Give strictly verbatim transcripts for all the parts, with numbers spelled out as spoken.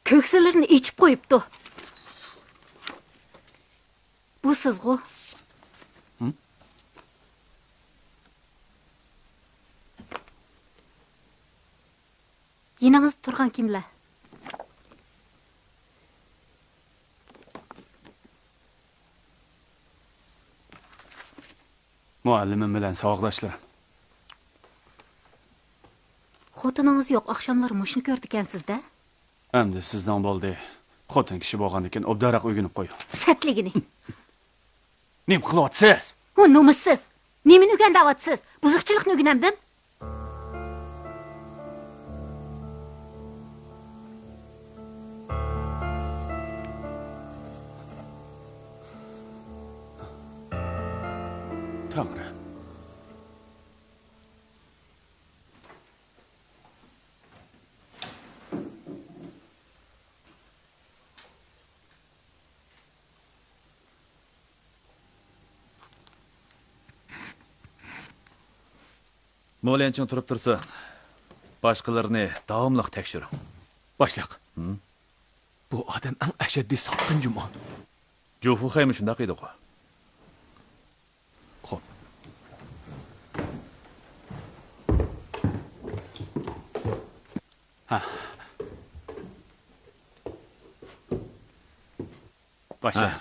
كۆكسىلىرىنى ئېچىپ قويۇپتۇ. بۇ سىزغۇ؟ ھىم؟ يېنىڭىزدا تۇرغان كىملەر؟ مۇئەللىمىم بىلەن ساۋاقداشلىرىم. خوتۇنىڭىز يوق ئاخشاملىرى مۇشۇنى كۆرىدىكەنسىز-دە؟ ئەمدى سىزنىڭ بولدى. خوتۇن كىشى بولغاندىكىن ئوبدانراق ئۆگىنىپ قويۇڭ. سەتلىگىنى. نېمە قىلىۋاتىسىز؟ ھۇ، نومۇسسىز! نېمىنى ئۆگەن دەۋاتىسىز؟ بۇزۇقچىلىقنى ئۆگىنەمدىم؟ تەڭرىم. موليەنچىڭ تۇرۇپ تۇرسۇن. باشقىلىرىنى داۋاملىق تەكشۈرۈڭ. باشلىق. ھىم؟ بۇ ئادەم ئەڭ ئەشەددىي ساتقىن جۇمۇ. جۇفۇخەيمۇ شۇنداق ئىدىغۇ. خوپ. ھە. باشلىق. ھە.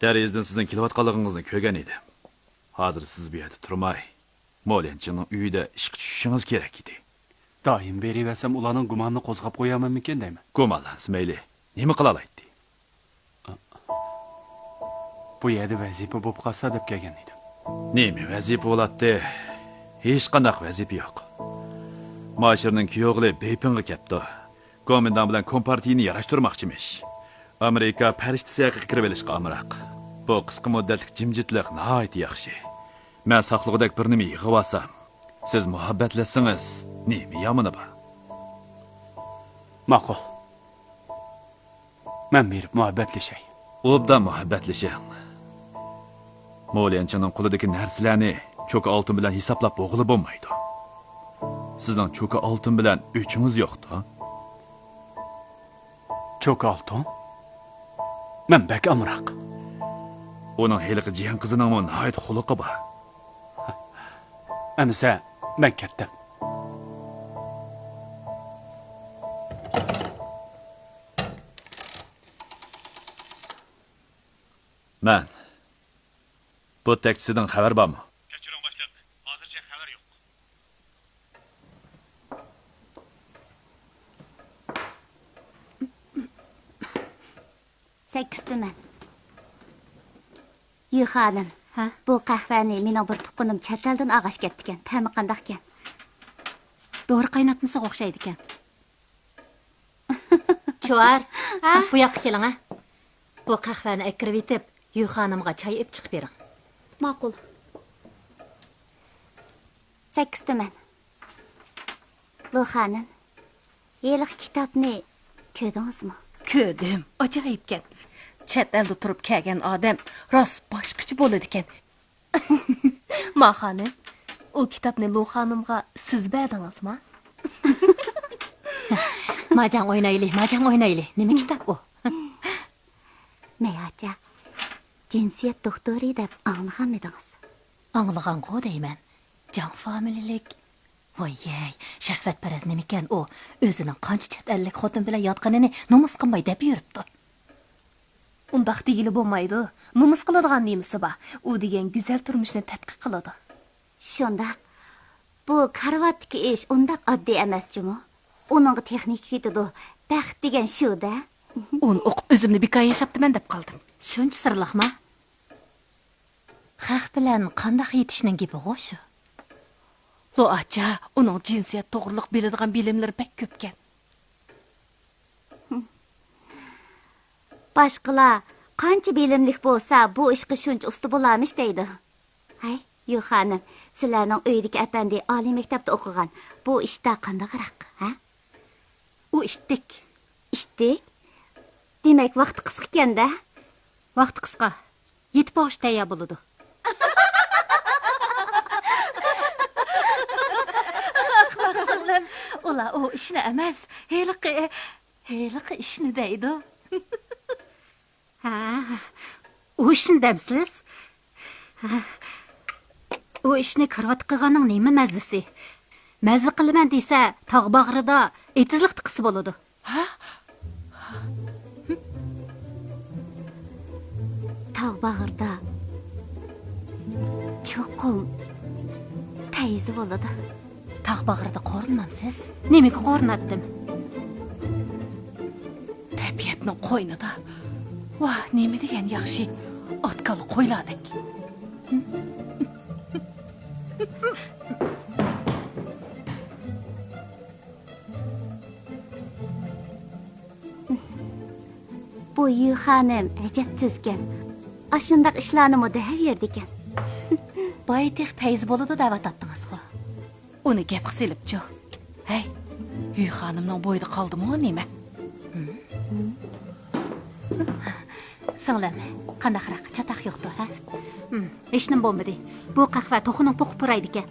دەرىزىدىن سىزنىڭ كېلىۋاتقانلىقىڭىزنى كۆرگەن ئىدىم. ھازىر سىز بۇ يەردە تۇرماي، موليەنچىڭنىڭ ئۆيىدە ئىشقا چۈشۈشىڭىز كېرەك ئىدى. دائىم بېرىۋەرسەم، ئۇلارنىڭ گۇمانىنى قوزغاپ قويارمەنمىكىن دەيمەن. گۇمانلانسا مەيلى، نېمە قىلالايتتى؟ بۇ يەردە ۋەزىپە بولۇپ قالسا دەپ كەلگەن ئىدىم. نېمە ۋەزىپە بولاتتى؟ ھېچقانداق ۋەزىپە يوق. ماشىرنىڭ كۈيئوغلى بېيپىڭغا كەپتۇ. گومىنداڭ بىلەن كومپارتىيىنى ياراشتۇرماقچىمىش. ئامېرىكا پەرىشتىسى ھەققىگە كىرىۋېلىشقا ئامراق. بۇ قىسقا مۇددەتلىك جىمجىتلىق ناھايىتى ياخشى. مەن ساقلىغۇدەك بىر نېمە يىغىۋالسام، سىز مۇھەببەتلەشسىڭىز، نېمە يامىنى بار؟ ماقۇل. مەن بېرىپ مۇھەببەتلىشەي. ئوبدان مۇھەببەتلىشىڭ. موليەنچىڭنىڭ قولىدىكى نەرسىلەرنى چوكا ئالتۇن بىلەن ھېسابلاپ بولغىلى بولمايدۇ. سىزنىڭ چوكا ئالتۇن بىلەن ئۆچىڭىز يوقتۇ؟ چوكا ئالتۇن؟ مەن بەك ئامراق. ئۇنىڭ ھېلىقى جىيەن قىزىنىڭمۇ ناھايىتى خۇلقى بار. ئەمىسە، مەن كەتتىم. مەن. بۇ تەكچىسىدىن خەۋەر بارمۇ؟ كەچۈرۈڭ، باشلىق. ھازىرچە خەۋەر يوق. سەككىز تۈمەن. يۈ خانىم، ھە؟ بۇ قەھۋەنى مېنىڭ بىر تۇغقىنىم چەت ئەلدىن ئالغاچ كەپتىكەن. تەمى قانداقكەن؟ دورا قايناتمىسىغا ئوخشايدىكەن. چۇۋار، ھە؟ بۇ ياققا كېلىڭە. بۇ قەھۋەنى ئەكىرىۋېتىپ، يۈ خانىمغا چاي ئېلىپ چىقىپ بېرىڭ. ماقۇل. سەككىز تۈمەن. لۇ خانىم، ھېلىقى كىتابنى كۆردىڭىزمۇ؟ كۆردۈم، ئاجايىپكەن. چەت ئەلدە تۇرۇپ كەلگەن ئادەم راست باشقىچە بولىدىكەن. ما خانىم، ئۇ كىتابنى لۇ خانىمغا سىز بەردىڭىزما؟ ماجاڭ ئوينايلى، ماجاڭ ئوينايلى. نېمە كىتاب ئۇ؟ مەيئاچا، جىنسىيەت دوختۇرى دەپ ئاڭلىغانمىدىڭىز؟ ئاڭلىغانغۇ دەيمەن. جاڭ فامىلىلىك. ۋاييەي، شەھۋەتپەرەس نېمىكەن ئۇ؟ ئۆزىنىڭ قانچە چەت ئەللىك خوتۇن بىلەن ياتقىنىنى نومۇس قىلماي دەپ يۈرۈپتۇ. ئۇنداق دېگىلى بولمايدۇ. نومۇس قىلىدىغان نېمىسى بار؟ ئۇ دېگەن گۈزەل تۇرمۇشنى تەتقىق قىلىدۇ. شۇنداق. بۇ كارىۋاتتىكى ئىش ئۇنداق ئاددىي ئەمەس جۇمۇ. ئۇنىڭغا تېخنىكا كېتىدۇ. بەخت دېگەن شۇ-دە. ئۇنى ئوقۇپ ئۆزۈمنى بىكار ياشاپتىمەن دەپ قالدىم. شۇنچە سىرلىقما؟ خەق بىلەن قانداق يېتىشنىڭ گېپىغۇ شۇ؟ لۇئاچا، ئۇنىڭ جىنسىيەت توغرىلىق بىلىدىغان بىلىملىرى بەك كۆپكەن. باشقىلار قانچە بىلىملىك بولسا، بۇ ئىشقا شۇنچە ئۇستا بولارمىش دەيدۇ. ھەي، يۈ خانىم، سىلەرنىڭ ئۆيدىكى ئەپەندى ئالىي مەكتەپتە ئوقۇغان. بۇ ئىشتا قانداقراق، ھە؟ ئۇ ئىتتىك. ئىتتىك؟ دېمەك، ۋاقتى قىسقىكەن-دە؟ ۋاقتى قىسقا. يېتە پوغۇچ تەييار بولىدۇ. ئەخمەق سىڭلىم، ئۇلار ئۇ ئىشنى ئەمەس، ھېلىقى، ھېلىقى ئىشنى دەيدۇ. ھە، ئۇ ئىشنى دەمسىز؟ ھە. ئۇ ئىشنى كارىۋاتتا قىلغاننىڭ نېمە مەززىسى؟ مەززە قىلىمەن دېسە، تاغ باغرىدا ئېتىزلىقتا قىلسا بولىدۇ. ھە؟ تاغ باغرىدا چوقۇم پەيزى بولىدۇ. تاغ باغرىدا قورۇنمامسىز؟ نېمىگە قورۇناتتىم؟ تەبىئەتنىڭ قوينىدا، ۋاھ، نېمە دېگەن ياخشى ئاتكال قويلاردەك. بۇ يۈ خانىم ئەجەب تۈزكەن. ئاشۇنداق ئىشلارنىمۇ دەۋېرىدىكەن. باي تېخى پەيزى بولىدۇ دەۋاتاتتىڭىزغۇ. ئۇنى گەپكە سېلىپچۇ؟ ھەي، يۈ خانىمنىڭ بويىدا قالدىمۇ نېمە؟ ھىم؟ سىڭلىم، قانداقراق، چاتاق يوقتۇ، ھە؟ ھىم، ھېچنېمە بولمىدى. بۇ قەھۋە توخۇنىڭ پوقى پۇرايدىكەن.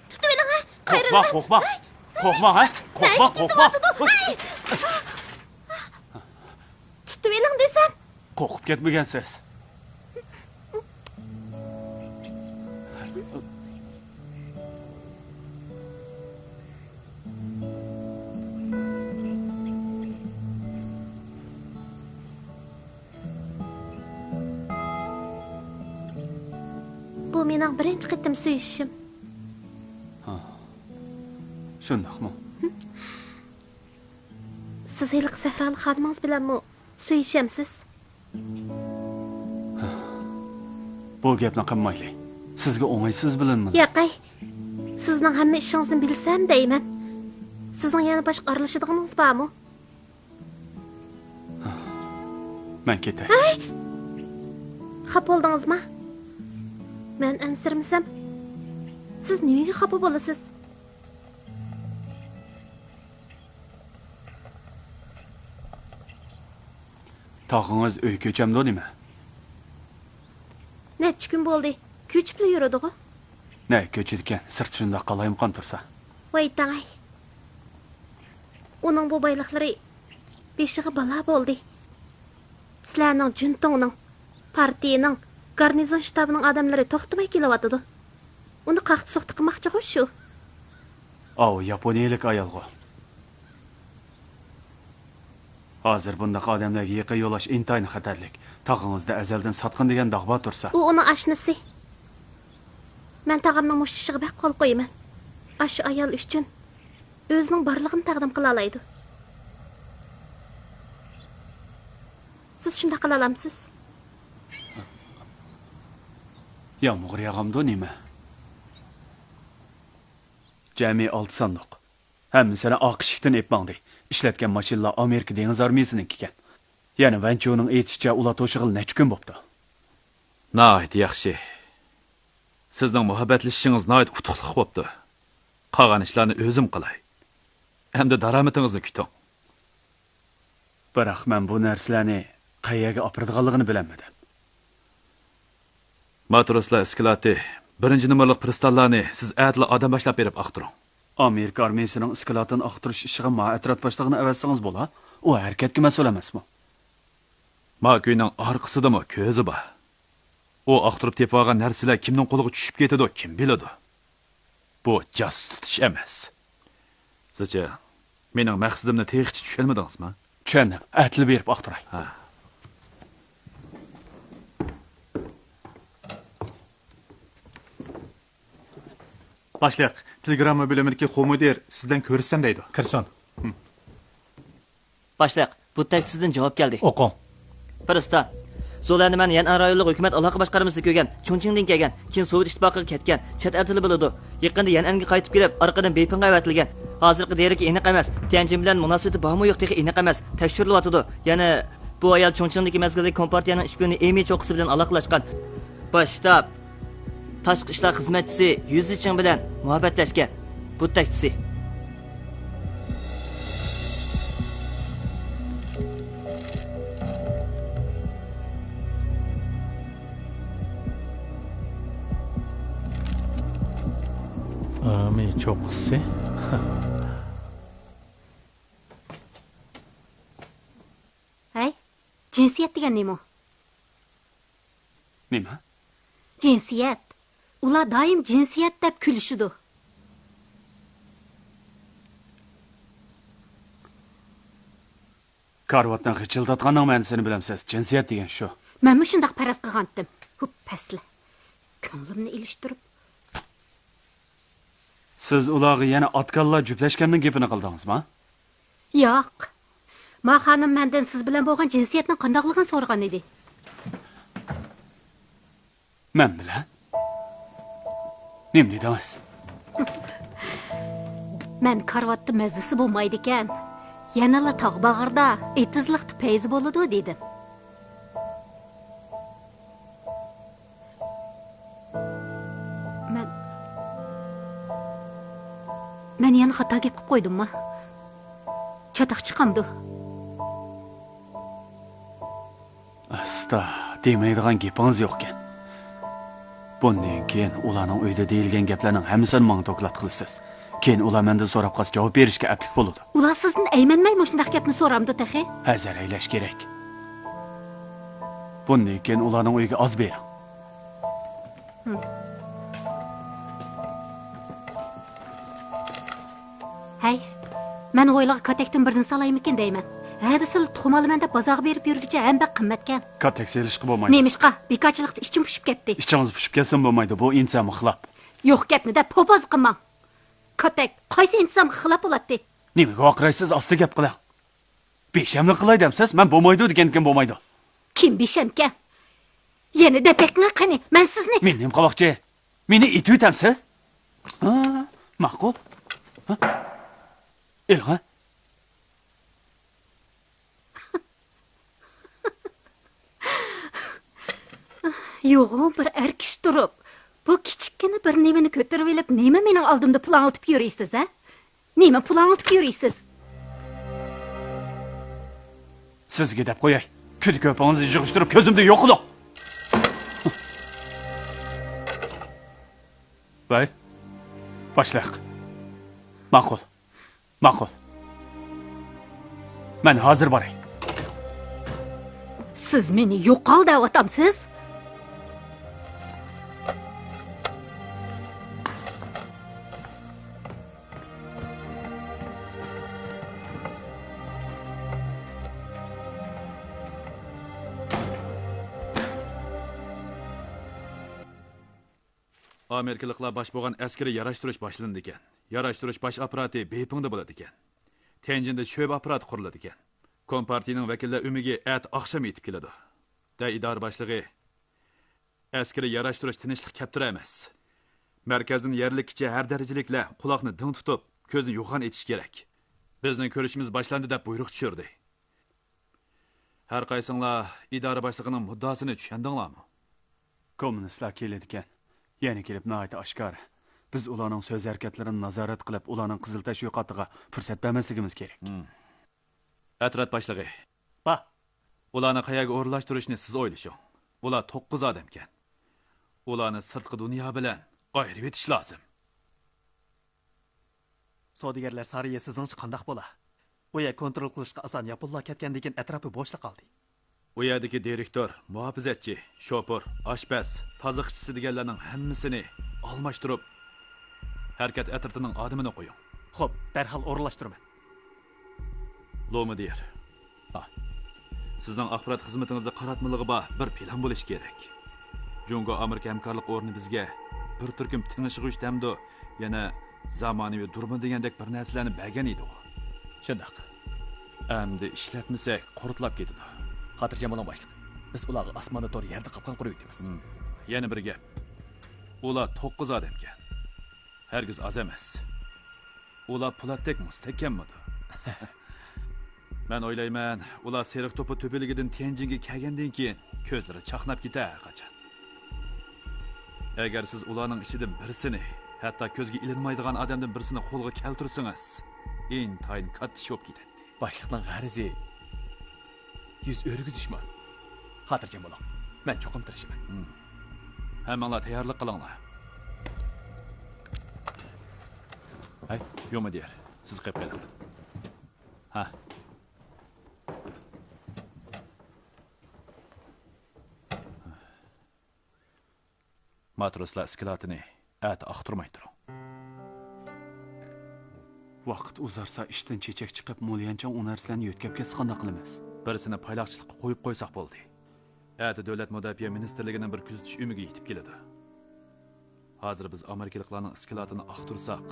تۇتۇۋېلىڭ، ھە! قورقما، قورقما! قورقما، ھە! قورقما، قورقما! تۇتۇۋېلىڭ دېسەم! قورقۇپ كەتمىگەنسىز. بۇ مېنىڭ بىرىنچى قېتىم سۆيۈشۈشۈم. ھا. شۇنداقمۇ؟ سىز ھېلىقى سەھرالىق خانىمىڭىز بىلەنمۇ سۆيۈشەمسىز؟ بۇ گەپنى قىلمايلى. سىزگە ئوڭايسىز بىلىنمىدى. ياقەي. سىزنىڭ ھەممە ئىشىڭىزنى بىلسەم دەيمەن. سىزنىڭ يەنە باشقا ئارىلىشىدىغىنىڭىز بارمۇ؟ مەن كېتەي. ھەي! خاپا بولدىڭىزما؟ مەن ئەنسىرىمىسەم، سىز نېمىگە خاپا بولىسىز؟ تاغىڭىز ئۆي كۆچەمدۇ نېمە؟ نەچچە كۈن بولدى. كۆچۈپلا يۈرىدىغۇ. نە كۆچىدىكەن، سىرت شۇنداق قالايمىقان تۇرسا. ۋاي تاڭاي. ئۇنىڭ بۇ بايلىقلىرى بېشىغا بالا بولدى. سىلەرنىڭ جۈنتۇڭنىڭ، پارتىيىنىڭ، گارنىزون شتابىنىڭ ئادەملىرى توختىماي كېلىۋاتىدۇ. ئۇنى قاقتى-سوقتى قىلماقچىغۇ شۇ. ئاۋۇ ياپونىيىلىك ئايالغۇ. ھازىر بۇنداق ئادەملەرگە يېقىن يوللاش ئىنتايىن خەتەرلىك. تاغىڭىزدا ئەزەلدىن ساتقىن دېگەن داغ بار تۇرسا. ئۇ ئۇنىڭ ئاشنىسى. مەن تاغامنىڭ مۇشۇ ئىشىغا بەك قول قويىمەن. ئاشۇ ئايال ئۈچۈن ئۆزىنىڭ بارلىقىنى تەقدىم قىلالايدۇ. سىز شۇنداق قىلالامسىز؟ يامغۇر ياغامدۇ نېمە؟ جەمئىي ئالتە ساندۇق. ھەممىسىنى ئاق ئىشىكتىن ئېلىپ ماڭدى. ئىشلەتكەن ماشىنىلار ئامېرىكا دېڭىز ئارمىيىسىنىڭكىكەن. يەنە ۋەنچۇنىڭ ئېيتىشىچە، ئۇلار توشۇغىلى نەچچە كۈن بوپتۇ. ناھايىتى ياخشى. سىزنىڭ مۇھەببەتلىشىشىڭىز ناھايىتى ئۇتۇقلۇق بوپتۇ. قالغان ئىشلارنى ئۆزۈم قىلاي. ئەمدى دارامىتىڭىزنى كۈتۈڭ. بىراق مەن بۇ نەرسىلەرنى قەيەرگە ئاپىرىدىغانلىقىنى بىلەلمىدىم. ماتروسلار ئىسكىلاتى، بىرىنچى نومۇرلۇق پىرىستانلارنى سىز ئەتىلا ئادەم باشلاپ بېرىپ ئاختۇرۇڭ. ئامېرىكا ئارمىيىسىنىڭ ئىسكىلاتىنى ئاختۇرۇش ئىشىغا ما ئەترەت باشلىقىنى ئەۋەتسىڭىز بولا، ئۇ ھەرىكەتكە مەسئۇل ئەمەسمۇ؟ ماكۈينىڭ ئارقىسىدىمۇ كۆزى بار. ئۇ ئاختۇرۇپ تېپىۋالغان نەرسىلەر كىمنىڭ قولىغا چۈشۈپ كېتىدۇ، كىم بىلىدۇ؟ بۇ جاسۇس تۇتۇش ئەمەس. سىزچە، مېنىڭ مەقسىتىمنى تېخىچە چۈشەنمىدىڭىزمۇ؟ چۈشەندىم. ئەتىلا بېرىپ ئاختۇراي. ھە. باشلىق، تېلېگرامما بۆلۈمىدىكى خو مۇدىر سىز بىلەن كۆرۈشسەم دەيدۇ. كىرسۇن. باشلىق، بۇ تەكچىسىدىن جاۋاب كەلدى. ئوقۇڭ. پىرىستان. زولەننى مەن يەنئەن رايونلۇق ھۆكۈمەت ئالاقە باشقارمىسىدا كۆرگەن، چۇڭچىڭدىن كەلگەن، كېيىن سوۋېت ئىتتىپاقىغا كەتكەن، چەت ئەل تىلى بىلىدۇ. يېقىندا يەنئەنگە قايتىپ كېلىپ، ئارقىدىن بېيپىڭغا ئەۋەتىلگەن. ھازىرقى دېرىكى ئېنىق ئەمەس. تيەنجىن بىلەن مۇناسىۋىتى بارمۇ يوق تېخى ئېنىق ئەمەس. تەكشۈرۈلۈۋاتىدۇ. يەنە بۇ ئايال چۇڭچىڭدىكى مەزگىلدىكى كومپارتىيەنىڭ ئىشپىيونى ئېمى چوققىسى بىلەن ئالاقىلاشقان. باش شتاب، تاشقى ئىشلار خىزمەتچىسى يۈزىچىڭ بىلەن مۇھەببەتلەشكەن. بۇ تەكچىسى. ئامى چوققىسى. ھەي، جىنسىيەت دېگەن نېمە؟ نېمە؟ جىنسىيەت. ئۇلار دائىم جىنسىيەت دەپ كۈلۈشىدۇ. كارىۋاتنى غىچىلداتقاننىڭ مەنىسىنى بىلەمسىز؟ جىنسىيەت دېگەن شۇ. مەنمۇ شۇنداق پەرەز قىلغانتىم. ھۇپ، پەسلە. كۆڭلۈمنى ئېلىشتۇرۇپ. سىز ئۇلارغا يەنە ئاتكاللا جۈپلەشكەننىڭ گېپىنى قىلدىڭىزما؟ ياق. ما خانىم مەندىن سىز بىلەن بولغان جىنسىيەتنىڭ قانداقلىقىنى سورىغان ئىدى. مەن بىلەن؟ نېمە دېدىڭىز؟ مەن كارىۋاتتا مەززىسى بولمايدىكەن، يەنىلا تاغ باغرىدا ئېتىزلىقتا پەيزى بولىدۇ دېدىم. مەن، مەن يەنە خاتا گەپ قىلىپ قويدۇمما؟ چاتاق چىقامدۇ؟ ئاستا، دېمەيدىغان گېپىڭىز يوقكەن. بۇندىن كېيىن ئۇلارنىڭ ئۆيىدە دېيىلگەن گەپلەرنىڭ ھەممىسىنى ماڭا دوكلات قىلىسىز. كېيىن ئۇلار مەندىن سوراپ قالسا جاۋاب بېرىشكە ئەپلىك بولىدۇ. ئۇلار سىزدىن ئەيمەنمەي مۇشۇنداق گەپنى سورامدۇ تېخى؟ ھەزەر ئەيلەش كېرەك. بۇندىن كېيىن ئۇلارنىڭ ئۆيىگە ئاز بېرىڭ. ھەي، مەن ھويلىغا كاتەكتىن بىرنى سالايمىكىن دەيمەن. ھە دېسىلا تۇخۇم ئالىمەن دەپ بازارغا بېرىپ يۈرگۈچە ھەم بەك قىممەتكەن. كاتەك سېلىشقا بولمايدۇ. نېمىشقا؟ بىكارچىلىقتا ئىچىم پۇشۇپ كەتتى. ئىچىڭىز پۇشۇپ كەتسىمۇ بولمايدۇ، بۇ ئىنتىزامغا خىلاپ. يوق گەپنى دەپ پوپازلىق قىلماڭ. كاتەك قايسى ئىنتىزامغا خىلاپ بولاتتى؟ نېمىگە ۋارقىرايسىز؟ ئاستا گەپ قىلىڭ. بىشەملىك قىلاي دەمسىز؟ مەن بولمايدۇ دېگەنكىن بولمايدۇ. كىم بىشەمكەن؟ يەنە دەپەكڭە قېنى، مەن سىزنى. مېنى نېمە قىلماقچى؟ مېنى ئېتىۋېتەمسىز؟ ھا، ماقۇل. ھا؟ ئېلىڭ، ھە؟ يوغان بىر ئەر كىشى تۇرۇپ، بۇ كىچىككىنە بىر نېمىنى كۆتۈرۈۋېلىپ، نېمە مېنىڭ ئالدىمدا پۇلاڭلىتىپ يۈرىسىز، ھە؟ نېمە پۇلاڭلىتىپ يۈرىسىز؟ سىزگە دەپ قوياي. كۈدە كۆپىڭىزنى يىغىشتۇرۇپ، كۆزۈمدىن يوقىلىڭ. ۋەي، باشلىق. ماقۇل. ماقۇل. مەن ھازىر باراي. سىز مېنى يوقال دەۋاتامسىز؟ ئامېرىكىلىقلار باش بولغان ئەسكىرىي ياراشتۇرۇش باشلىنىدىكەن. ياراشتۇرۇش باش ئاپپاراتى بېيپىڭدا بولىدىكەن. تيەنجىندە شۆبە ئاپپاراتى قۇرۇلىدىكەن. كومپارتىيىنىڭ ۋەكىللەر ئۆمىكى ئەتە ئاخشام يېتىپ كېلىدۇ. دەي ئىدارە باشلىقى، ئەسكىرىي ياراشتۇرۇش تىنچلىق كەپتىرى ئەمەس. مەركەزدىن يەرلىككىچە ھەر دەرىجىلىكلەر قۇلاقنى دىڭ تۇتۇپ، كۆزنى يوغان ئېچىشى كېرەك. بىزنىڭ كۆرۈشىمىز باشلاندى دەپ بۇيرۇق چۈشۈردى. ھەر قايسىڭلار ئىدارە باشلىقىنىڭ مۇددىئاسىنى چۈشەندىڭلارمۇ؟ كوممۇنىستلار كېلىدىكەن. يەنە كېلىپ ناھايىتى ئاشكارا. بىز ئۇلارنىڭ سۆز ھەرىكەتلىرىنى نازارەت قىلىپ، ئۇلارنىڭ قىزىل تەشۋىقاتىغا پۇرسەت بەرمەسلىكىمىز كېرەك. ھىم. ئەترەت باشلىقى. با. ئۇلارنى قەيەرگە ئورۇنلاشتۇرۇشنى سىز ئويلىشىڭ. ئۇلار توققۇز ئادەمكەن. ئۇلارنى سىرتقى دۇنيا بىلەن ئايرىۋېتىش لازىم. سودىگەرلەر سارىيى سىزنىڭچە قانداق بولا؟ ئۇ يەر كونترول قىلىشقا ئاسان، ياپونلار كەتكەندىن كېيىن ئەتراپى بوشلا قالدى. ئۇ يەردىكى دىرېكتور، مۇھاپىزەتچى، شوپۇر، ئاشپەز، تازا ئىشچىسى دېگەنلەرنىڭ ھەممىسىنى ئالماشتۇرۇپ، ھەرىكەت ئەترىتىنىڭ ئادىمىنى قويۇڭ. خوپ، دەرھال ئورۇنلاشتۇرىمەن. لو مۇدىر. ھا. سىزنىڭ ئاخبارات خىزمىتىڭىزدە قاراتمىلىقى بار بىر پىلان بولۇشى كېرەك. جۇڭگو ئامېرىكا ھەمكارلىق ئورنى بىزگە بىر تۈركۈم تىڭشىغۇچ دەمدۇ، يەنە زامانىۋى دۇربۇن دېگەندەك بىر نەرسىلەرنى بەرگەن ئىدىغۇ. شۇنداق. ئەمدى ئىشلەتمىسەك قۇرتلاپ كېتىدۇ. خاتىرجەم بولۇڭ باشلىق. بىز ئۇلارغا ئاسماندا تور، يەردە قاپقان قۇرۇۋېتىمىز. ھىم. يەنە بىر گەپ. ئۇلار توققۇز ئادەمكەن. ھەرگىز ئاز ئەمەس. ئۇلار پولاتتەك مۇستەھكەممىدۇ؟ مەن ئويلايمەن، ئۇلار سېرىق توپا تۆپىلىكىدىن تيەنجىنگە كەلگەندىن كېيىن كۆزلىرى چاقناپ كېتەر ھەرقاچان. ئەگەر سىز ئۇلارنىڭ ئىچىدىن بىرسىنى، ھەتتا كۆزگە ئىلىنمايدىغان ئادەمدىن بىرسىنى قولغا كەلتۈرسىڭىز، ئىنتايىن كاتتا ئىش بولۇپ كېتەتتى. باشلىقنىڭ غەرىزى يۈز ئۆرگۈزۈشمۇ؟ خاتىرجەم بولۇڭ، مەن چوقۇم تىرىشىمەن. ھىم. ھەممىڭلار تەييارلىق قىلىڭلار. ھەي، يومىدىر، سىز قېپ قېلىڭ. ھە. ماتروسلار ئىسكىلاتىنى ئەتە ئاختۇرماي تۇرۇڭ. ۋاقىت ئۇزارسا، ئىشتىن چېچەك چىقىپ، موليەنچىڭ ئۇ نەرسىلەرنى يۆتكەپ كەتسە قانداق قىلىمىز؟ بىرسىنى پايلاقچىلىققا قويۇپ قويساق بولدى. ئەتە دۆلەت مۇداپىئە مىنىستىرلىكىنىڭ بىر كۆزىتىش ئۆمىكى يېتىپ كېلىدۇ. ھازىر بىز ئامېرىكىلىقلارنىڭ ئىسكىلاتىنى ئاختۇرساق،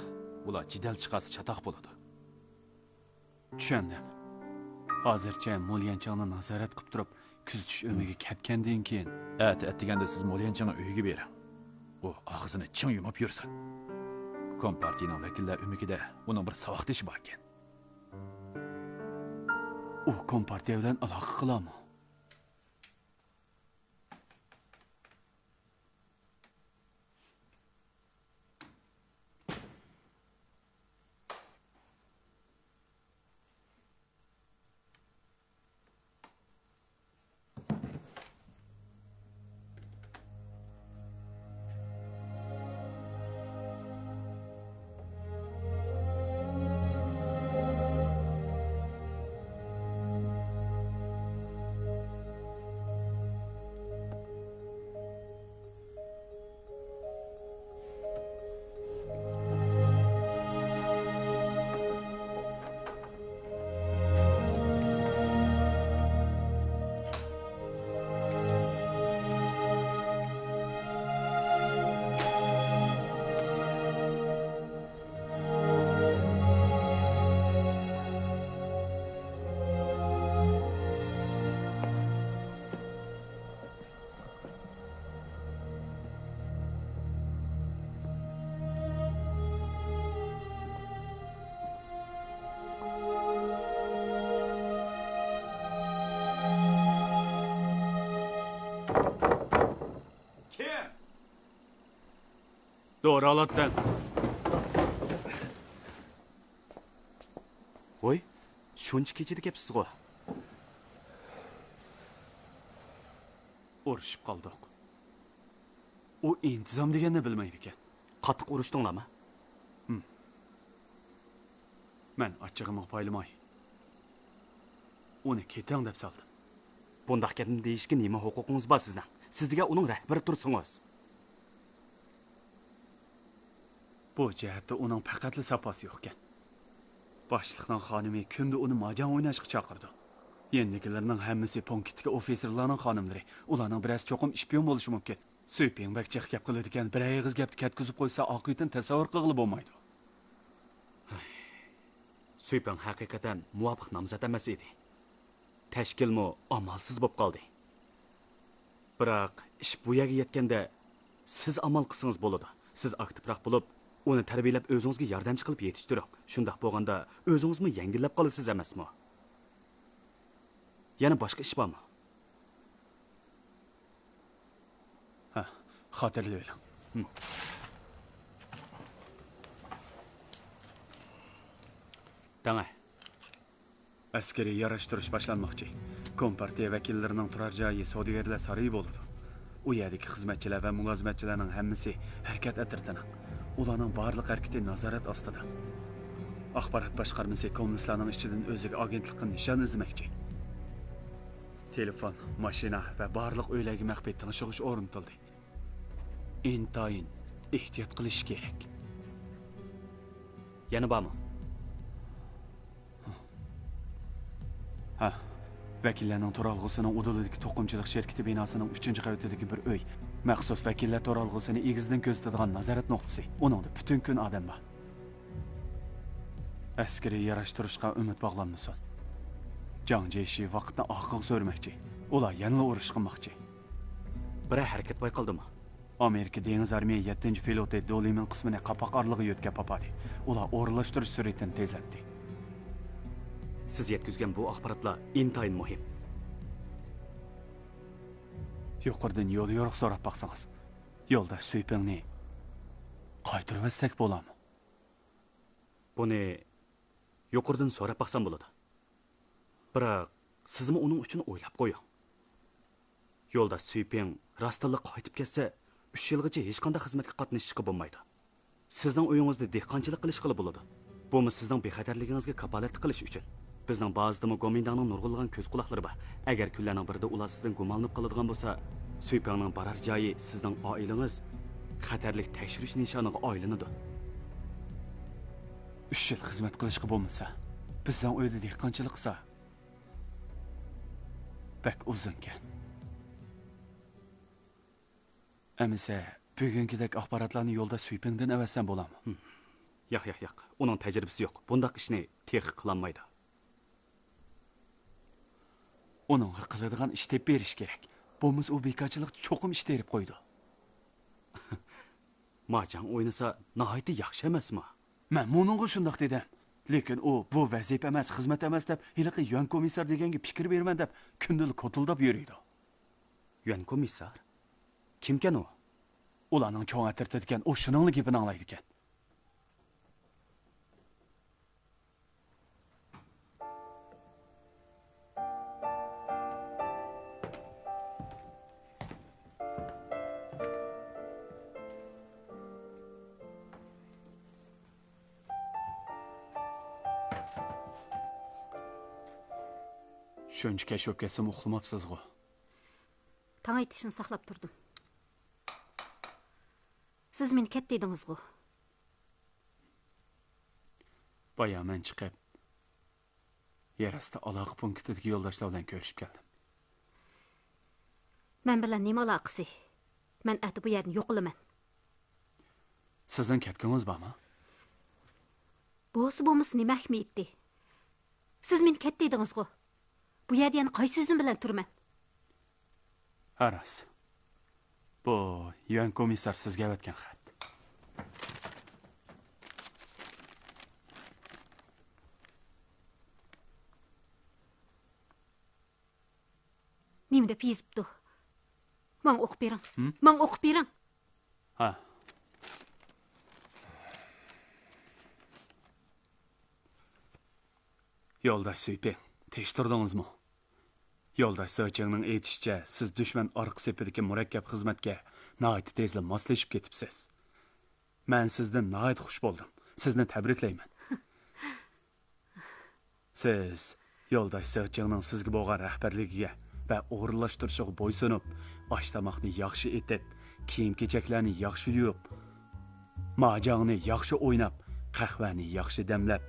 ئۇلار جېدەل چىقارسا چاتاق بولىدۇ. چۈشەندىم. ھازىرچە موليەنچىڭنى نازارەت قىلىپ تۇرۇپ، كۆزىتىش ئۆمىكى كەتكەندىن كېيىن. ئەتە ئەتىگەندە سىز موليەنچىڭنىڭ ئۆيىگە بېرىڭ. ئۇ ئاغزىنى چىڭ يۇمۇپ يۈرسۇن. كومپارتىيىنىڭ ۋەكىللەر ئۆمىكىدە ئۇنىڭ بىر ساۋاقدىشى باركەن. ئۇ كومپارتىيە بىلەن ئالاقە قىلامۇ؟ كىم؟ دورا ئالاتتىڭ. ۋوي، شۇنچە كېچىدە كەپسىزغۇ؟ ئۇرۇشۇپ قالدۇق. ئۇ ئىنتىزام دېگەننى بىلمەيدىكەن. قاتتىق ئۇرۇشتۇڭلارمۇ؟ ھىم. مەن ئاچچىقىمغا پايلىماي، ئۇنى كېتىڭ دەپ سالدىم. بۇنداق گەپنى دېيىشكە نېمە ھوقۇقىڭىز بار سىزنىڭ؟ سىز دېگەن ئۇنىڭ رەھبىرى تۇرسىڭىز. بۇ جەھەتتە ئۇنىڭ پەقەتلا ساپاسى يوقكەن. باشلىقنىڭ خانىمى كۈندە ئۇنى ماجاڭ ئويناشقا چاقىرىدۇ. يېنىدىكىلىرىنىڭ ھەممىسى پونكىتتىكى ئوفىتسېرلارنىڭ خانىملىرى. ئۇلارنىڭ بىرەرسى چوقۇم ئىشپىيون بولۇشى مۇمكىن. سۈيپىڭ بەك جىق گەپ قىلىدىكەن، بىرەر ئېغىز گەپتە كەتكۈزۈپ قويسا، ئاقىۋىتىنى تەسەۋۋۇر قىلغىلى بولمايدۇ. سۈيپىڭ ھەقىقەتەن مۇۋاپىق نامزات ئەمەس ئىدى. تەشكىلمۇ ئامالسىز بولۇپ قالدى. بىراق، ئىش بۇ يەرگە يەتكەندە، سىز ئامال قىلسىڭىز بولىدۇ. سىز ئاكتىپراق بولۇپ، ئۇنى تەربىيەلەپ، ئۆزىڭىزگە ياردەمچى قىلىپ يېتىشتۈرۈڭ. شۇنداق بولغاندا، ئۆزىڭىزمۇ يەڭگىللەپ قالىسىز ئەمەسمۇ؟ يەنە باشقا ئىش بارمۇ؟ ھە، خاتىرىلىۋېلىڭ. ھىم. دەڭە. ئەسكىرىي ياراشتۇرۇش باشلانماقچى. كومپارتىيە ۋەكىللىرىنىڭ تۇرار جايى سودىگەرلەر سارىيى بولىدۇ. ئۇ يەردىكى خىزمەتچىلەر ۋە مۇلازىمەتچىلەرنىڭ ھەممىسى ھەرىكەت ئەترىتىنىڭ. ئۇلارنىڭ بارلىق ھەرىكىتى نازارەت ئاستىدا. ئاخبارات باشقارمىسى كوممۇنىستلارنىڭ ئىچىدىن ئۆزىگە ئاگېنتلىققا نىشان ئىزدىمەكچى. تېلېفون، ماشىنا ۋە بارلىق ئۆيلەرگە مەخپىي تىڭشىغۇچ ئورنىتىلدى. ئىنتايىن ئېھتىيات قىلىش كېرەك. يەنە بارمۇ؟ ھە. ۋەكىللەرنىڭ تۇرالغۇسىنىڭ ئۇدۇلىدىكى توقۇمىچىلىق شىركىتى بىناسىنىڭ ئۈچىنچى قەۋىتىدىكى بىر ئۆي. مەخسۇس ۋەكىللەر تۇرالغۇسىنى ئېگىزدىن كۆزىتىدىغان نازارەت نۇقتىسى. ئۇنىڭدا پۈتۈن كۈن ئادەم بار. ئەسكىرىي ياراشتۇرۇشقا ئۈمىد باغلانمىسۇن. جاڭ جيېشى ۋاقىتنى ئارقىغا سۈرمەكچى. ئۇلار يەنىلا ئۇرۇش قىلماقچى. بىرەر ھەرىكەت بايقالدىمۇ؟ ئامېرىكا دېڭىز ئارمىيە يەتتىنچى فلوتى دولىمىن قىسمىنى قاپاق ئارىلىقىغا يۆتكەپ ئاپاردى. ئۇلار ئورۇنلاشتۇرۇش سۈرئىتىنى تېزلەتتى. سىز يەتكۈزگەن بۇ ئاخباراتلار ئىنتايىن مۇھىم. يۇقىرىدىن يول يورۇق سوراپ باقسىڭىز. يولداش سۈيپىڭنى قايتۇرۇۋەتسەك بولامۇ؟ بۇنى يۇقىرىدىن سوراپ باقسام بولىدۇ. بىراق، سىزمۇ ئۇنىڭ ئۈچۈن ئويلاپ قويۇڭ. يولداش سۈيپىڭ راستتىنلا قايتىپ كەتسە، ئۈچ يىلغىچە ھېچقانداق خىزمەتكە قاتنىشىشقا بولمايدۇ. سىزنىڭ ئۆيىڭىزدە دېھقانچىلىق قىلىشقىلا بولىدۇ. بۇمۇ سىزنىڭ بىخەتەرلىكىڭىزگە كاپالەتلىك قىلىش ئۈچۈن. بىزنىڭ بازىدىمۇ گومىنداڭنىڭ نۇرغۇنلىغان كۆز قۇلاقلىرى بار. ئەگەر كۈنلەرنىڭ بىرىدە ئۇلار سىزدىن گۇمانلىنىپ قالىدىغان بولسا، سۈيپىڭنىڭ بارار جايى سىزنىڭ ئائىلىڭىز خەتەرلىك تەكشۈرۈش نىشانىغا ئايلىنىدۇ. ئۈچ يىل خىزمەت قىلىشقا بولمىسا، بىزنىڭ ئۆيدە دېھقانچىلىق قىلسا، بەك ئۇزۇنكەن. ئەمىسە، بۈگۈنكىدەك ئاخباراتلارنى يولداش سۈيپىڭدىن ئەۋەتسەم بولامۇ؟ ھىم. ياق، ياق، ياق. ئۇنىڭ تەجرىبىسى يوق. بۇنداق ئىشنى تېخى قىلالمايدۇ. ئۇنىڭغا قىلىدىغان ئىش تېپىپ بېرىش كېرەك. بولمىسا ئۇ بىكارچىلىقتا چوقۇم ئىش تېرىپ قويىدۇ. ماجاڭ ئوينىسا ناھايىتى ياخشى ئەمەسمۇ؟ مەن مۇنىڭغا شۇنداق دېدىم. لېكىن ئۇ بۇ ۋەزىپە ئەمەس، خىزمەت ئەمەس دەپ، ھېلىقى يۈەن كومىسسار دېگەنگە پىكىر بېرىمەن دەپ كۈندىلا كوتۇلداپ يۈرىدۇ. يۈەن كومىسسار؟ كىمكەن ئۇ؟ ئۇلارنىڭ چوڭ ئەترىتىدىكەن، ئۇ شۇنىڭلا گېپىنى ئاڭلايدىكەن. شۇنچە كەچ بولۇپ كەتسىمۇ ئۇخلىماپسىزغۇ؟ تاڭ ئېتىشنى ساقلاپ تۇردۇم. سىز مېنى كەت دېدىڭىزغۇ؟ بايا مەن چىقىپ، يەر ئاستى ئالاقە پونكىتىدىكى يولداشلار بىلەن كۆرۈشۈپ كەلدىم. مەن بىلەن نېمە ئالاقىسى؟ مەن ئەتە بۇ يەردىن يوقىلىمەن. سىزنىڭ كەتكۈڭىز بارمۇ؟ بولسا بولمىسا نېمە ئەھمىيىتى؟ سىز مېنى كەت دېدىڭىزغۇ؟ بۇ يەردە يەنە قايسى يۈزۈم بىلەن تۇرىمەن؟ ھە، راست. بۇ يۈەن كومىسسار سىزگە ئەۋەتكەن خەت. نېمە دەپ يېزىپتۇ؟ ماڭا ئوقۇپ بېرىڭ. ھىم؟ ماڭا ئوقۇپ بېرىڭ. ھە. يولداش سۈيپىڭ، تىرىش تۇردىڭىزمۇ؟ يولداش زېچىڭنىڭ ئېيتىشىچە، سىز دۈشمەن ئارقا سېپىدىكى مۇرەككەپ خىزمەتكە ناھايىتى تېزلا ماسلىشىپ كېتىپسىز. مەن سىزدىن ناھايىتى خۇش بولدۇم. سىزنى تەبرىكلەيمەن. سىز يولداش زېچىڭنىڭ سىزگە بولغان رەھبەرلىكىگە ۋە ئورۇنلاشتۇرۇشىغا بويسۇنۇپ، ئاش-تاماقنى ياخشى ئېتىپ، كىيىم-كېچەكلەرنى ياخشى يۇيۇپ، ماجاڭنى ياخشى ئويناپ، قەھۋەنى ياخشى دەملەپ،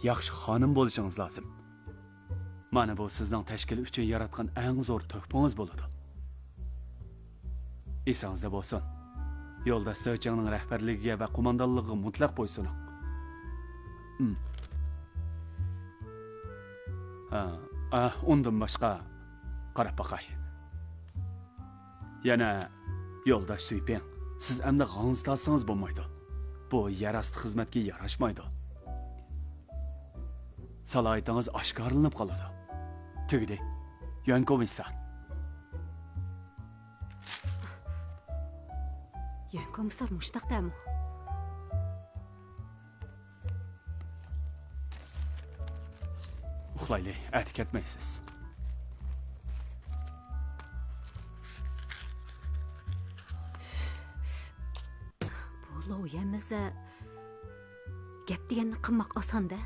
ياخشى خانىم بولۇشىڭىز لازىم. مانا بۇ سىزنىڭ تەشكىل ئۈچۈن ياراتقان ئەڭ زور تۆھپىڭىز بولىدۇ. ئېسىڭىزدە بولسۇن، يولداش زېچىڭنىڭ رەھبەرلىكىگە ۋە قوماندانلىقىغا مۇتلەق بويسۇنۇڭ. ھىم. ھە، ئا، ئۇندىن باشقا، قاراپ باقاي. يەنە، يولداش سۈيپىڭ، سىز ئەمدى غاڭزا تارتسىڭىز بولمايدۇ. بۇ يەر ئاستى خىزمەتكە ياراشمايدۇ. سالاھىيىتىڭىز ئاشكارىلىنىپ قالىدۇ. تۈگىدى. يۈەن كومىسسار. يۈەن كومىسسار مۇشتاق دەمۇ؟ ئۇخلايلى، ئەتە كەتمەيسىز. بۇ لوۋ يەنمىسە، گەپ دېگەننى قىلماق ئاسان-دە.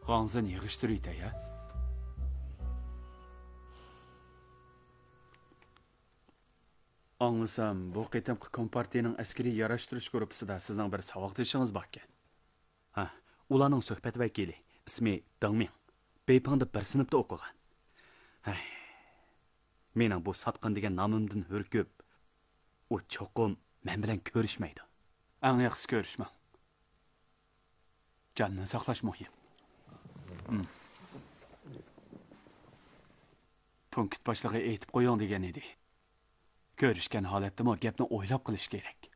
غاڭزىنى يىغىشتۇرۇۋېتەي، ھە؟ ئاڭلىسام، بۇ قېتىمقى كومپارتىيىنىڭ ئەسكىرىي ياراشتۇرۇش گۇرۇپپىسىدا سىزنىڭ بىر ساۋاقدىشىڭىز باركەن. ھە، ئۇلارنىڭ سۆھبەت ۋەكىلى، ئىسمى دېڭ مىڭ. بېيپىڭدا بىر سىنىپتا ئوقۇغان. ھەي، مېنىڭ بۇ ساتقىن دېگەن نامىمدىن ھۈركۈپ، ئۇ چوقۇم مەن بىلەن كۆرۈشمەيدۇ. ئەڭ ياخشىسى كۆرۈشمەڭ. جاننى ساقلاش مۇھىم. ھىم. پونكىت باشلىقى ئېيتىپ قويۇڭ دېگەن ئىدى. كۆرۈشكەن ھالەتتىمۇ گەپنى ئويلاپ قىلىش كېرەك.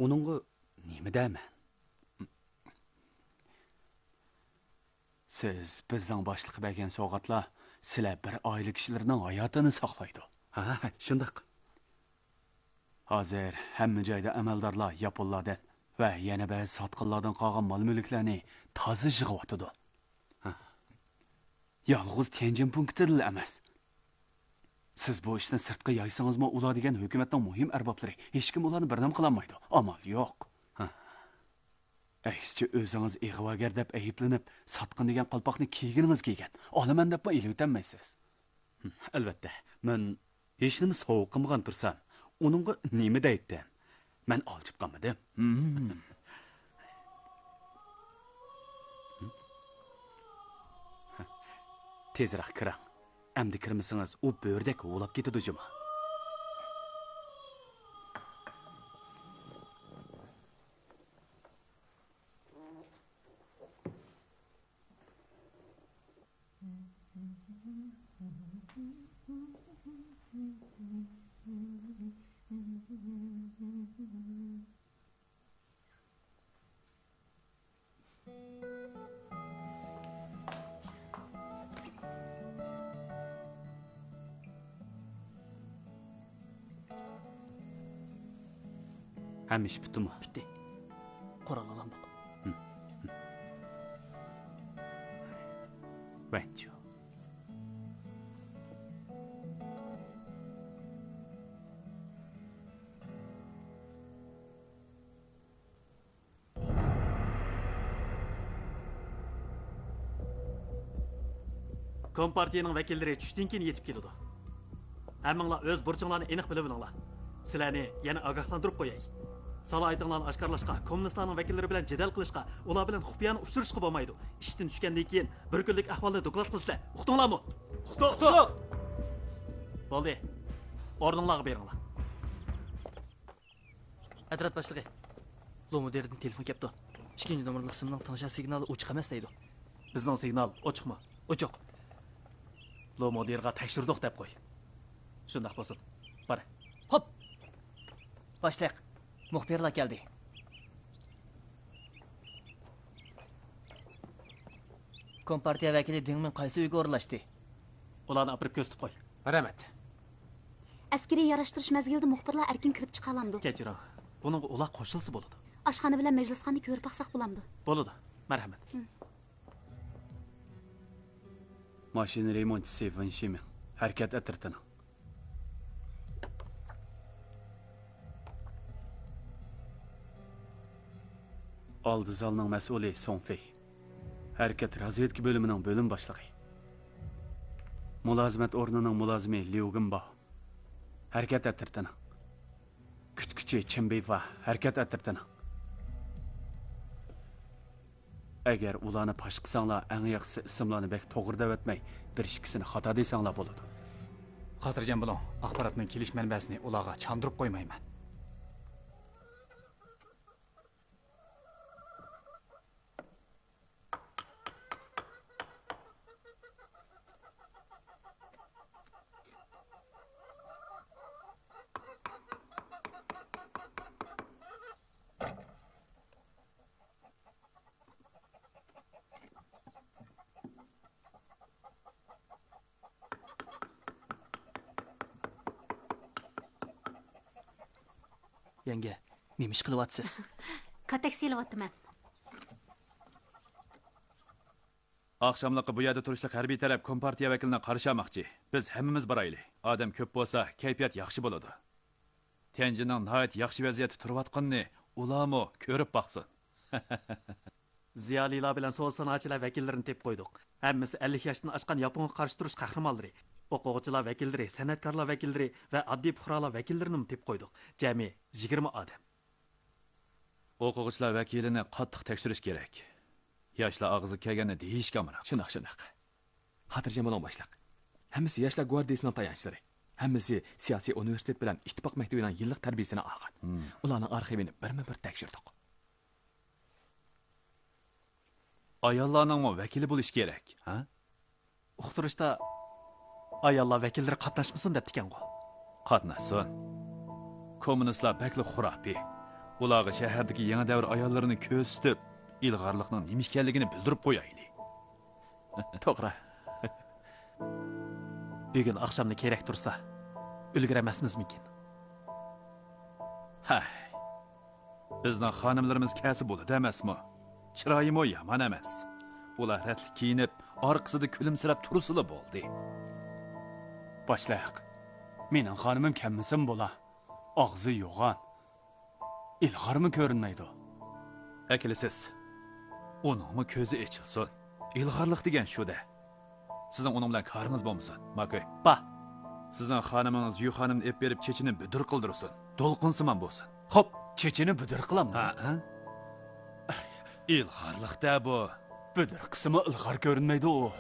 ئۇنىڭغا نېمە دەيمەن؟ سىز بىزنىڭ باشلىققا بەرگەن سوۋغاتلار سىلەر بىر ئائىلە كىشىلىرىنىڭ ھاياتىنى ساقلايدۇ. ھە، شۇنداق. ھازىر ھەممە جايدا ئەمەلدارلار ياپونلاردىن ۋە يەنە بەزى ساتقىنلاردىن قالغان مال-مۈلۈكلەرنى تازا يىغىۋاتىدۇ. ھە. يالغۇز تيەنجىن پونكىتىدىلا ئەمەس. سىز بۇ ئىشنى سىرتقا يايسىڭىزمۇ، ئۇلار دېگەن ھۆكۈمەتنىڭ مۇھىم ئەربابلىرى، ھېچكىم ئۇلارنى بىر نېمە قىلالمايدۇ. ئامال يوق. ھە. ئەكسىچە، ئۆزىڭىز ئىغۋاگەر دەپ ئەيىبلىنىپ، ساتقىن دېگەن قالپاقنى كىيگىنىڭىز كىيگەن. ئالىمەن دەپمۇ ئېلىۋېتەلمەيسىز. ھىم، ئەلۋەتتە، مەن ھېچنېمە سوۋغا قىلمىغان تۇرسام، ئۇنىڭغا نېمە دەيتتىم؟ مەن ئالجىپ قالمىدىم. ھىم. تېزراق كىرىڭ. ئەمدى كىرمىسىڭىز، ئۇ بۆرىدەك ھۇۋلاپ كېتىدۇ جۇمۇ. ھەممە ئىش پۈتتىمۇ؟ پۈتتى. قورال ئالامدۇق؟ ھىم. ۋەنچۇ. كومپارتىيەنىڭ ۋەكىللىرى چۈشتىن كېيىن يېتىپ كېلىدۇ. ھەممىڭلار ئۆز بۇرچۇڭلارنى ئېنىق بىلىۋېلىڭلار. سىلەرنى يەنە ئاگاھلاندۇرۇپ قوياي. سالاھىيىتىڭلارنى ئاشكارىلاشقا، كوممۇنىستلارنىڭ ۋەكىللىرى بىلەن جېدەل قىلىشقا، ئۇلار بىلەن خۇپىيانە ئۇچرىشىشقا بولمايدۇ. ئىشتىن چۈشكەندىن كېيىن بىر كۈنلۈك ئەھۋالنى دوكلات قىلىسىلەر. ئۇقتۇڭلارمۇ؟ ئۇقتۇق، ئۇقتۇق! بولدى. ئورنۇڭلارغا بېرىڭلار. ئەترەت باشلىقى، لو مۇدىردىن تېلېفون كەپتۇ. ئىككىنچى نومۇرلۇق سىمنىڭ تىڭشا سىگنالى ئوچۇق ئەمەس دەيدۇ. بىزنىڭ سىگنال ئوچۇقمۇ؟ ئوچۇق. لو مۇدىرغا تەكشۈردۇق دەپ قوي. شۇنداق بولسۇن. بار. خوپ! باشلىق، مۇخبىرلار كەلدى. كومپارتىيە ۋەكىلى دېڭ مىڭ قايسى ئۆيگە ئورۇنلاشتى؟ ئۇلارنى ئاپىرىپ كۆرسىتىپ قوي. رەھمەت. ئەسكىرىي ياراشتۇرۇش مەزگىلىدە مۇخبىرلار ئەركىن كىرىپ چىقالامدۇ؟ كەچۈرۈڭ. بۇنىڭغا ئۇلار قوشۇلسا بولىدۇ. ئاشخانا بىلەن مەجلىسخانىنى كۆرۈپ باقساق بولامدۇ؟ بولىدۇ. مەرھەمەت. ھىم. ماشىنا رېمونتچىسى ۋېن شىمىڭ، ھەرىكەت ئەترىتىنىڭ. ئالدى زالنىڭ مەسئۇلى سوڭ فېي، ھەرىكەت رازۋېدكا بۆلۈمىنىڭ بۆلۈم باشلىقى. مۇلازىمەت ئورنىنىڭ مۇلازىمى ليۇ گېنباۋ، ھەرىكەت ئەترىتىنىڭ. كۈتكۈچى چېن بىفا، ھەرىكەت ئەترىتىنىڭ. ئەگەر ئۇلارنى پاش قىلساڭلار، ئەڭ ياخشىسى ئىسىملارنى بەك توغرا دەۋەتمەي، بىر ئىككىسىنى خاتا دېسەڭلار بولىدۇ. خاتىرجەم بولۇڭ، ئاخباراتنىڭ كېلىش مەنبەسىنى ئۇلارغا چاندۇرۇپ قويمايمەن. يەڭگە، نېمە ئىش قىلىۋاتىسىز؟ كاتەكسى ئېلىۋاتىمەن. ئاخشاملىققا بۇ يەردە تۇرۇشلۇق ھەربىي تەرەپ كومپارتىيە ۋەكىلىنى قارشى ئالماقچى. بىز ھەممىمىز بارايلى. ئادەم كۆپ بولسا، كەيپىيات ياخشى بولىدۇ. تيەنجىننىڭ ناھايىتى ياخشى ۋەزىيەتتە تۇرۇۋاتقىنىنى ئۇلارمۇ كۆرۈپ باقسۇن. زىيالىيلار بىلەن سودا سانائەتچىلەر ۋەكىللىرىنى تېپىپ قويدۇق. ھەممىسى ئەللىك ياشتىن ئاشقان ياپونغا قارشى تۇرۇش قەھرىمانلىرى. ئوقۇغۇچىلار ۋەكىللىرى، سەنئەتكارلار ۋەكىللىرى ۋە ئاددىي پۇقرالار ۋەكىللىرىنىمۇ تېپىپ قويدۇق. جەمئىي يىگىرمە ئادەم. ئوقۇغۇچىلار ۋەكىلىنى قاتتىق تەكشۈرۈش كېرەك. ياشلار ئاغزىغا كەلگەننى دېيىشكە ئامراق. شۇنداق، شۇنداق. خاتىرجەم بولۇڭ، باشلىق. ھەممىسى ياشلار گۋاردىيىسىنىڭ تايانچلىرى. ھەممىسى سىياسىي ئۇنىۋېرسىتېت بىلەن ئىتتىپاق مەكتىپىنىڭ يىللىق تەربىيىسىنى ئالغان. ھىم. ئۇلارنىڭ ئارخىۋىنى بىرمۇ بىر تەكشۈردۇق. ئاياللارنىڭمۇ ۋەكىلى بولۇشى كېرەك، ھە؟ ئۇقتۇرۇشتا ئاياللار ۋەكىللىرى قاتناشمىسۇن دەپتىكەنغۇ؟ قاتناشسۇن. كوممۇنىستلار بەكلا خۇراپىي. ئۇلارغا شەھەردىكى يېڭى دەۋر ئاياللىرىنى كۆرسىتىپ، ئىلغارلىقنىڭ نېمە ئىكەنلىكىنى بىلدۈرۈپ قويايلى. توغرا. بۈگۈن ئاخشامنى كېرەك تۇرسا، ئۈلگۈرەمەسمىزمىكىن؟ ھەي. بىزنىڭ خانىملىرىمىز كەلسە بولىدۇ ئەمەسمۇ؟ چىرايىمۇ يامان ئەمەس. ئۇلار رەتلىك كىيىنىپ، ئارقىسىدا كۈلۈمسىرەپ تۇرسىلا بولدى. باشلىق، مېنىڭ خانىمىم كەلمىسىمۇ بولا. ئاغزى يوغان. ئىلغارمۇ كۆرۈنمەيدۇ. ئەكېلىسىز. ئۇنىڭمۇ كۆزى ئېچىلسۇن. ئىلغارلىق دېگەن شۇ-دە. سىزنىڭ ئۇنىڭ بىلەن كارىڭىز بولمىسۇن، ماكۇي. با. سىزنىڭ خانىمىڭىز يۈ خانىمنى ئېلىپ بېرىپ، چېچىنى بۈدۈر قىلدۇرسۇن. دولقۇنسىمان بولسۇن. خوپ. چېچىنى بۈدۈر قىلامدۇ؟ ھە، ھە. ئىلغارلىق-دە بۇ. بۈدۈر قىلسىمۇ ئىلغار كۆرۈنمەيدۇ ئۇ.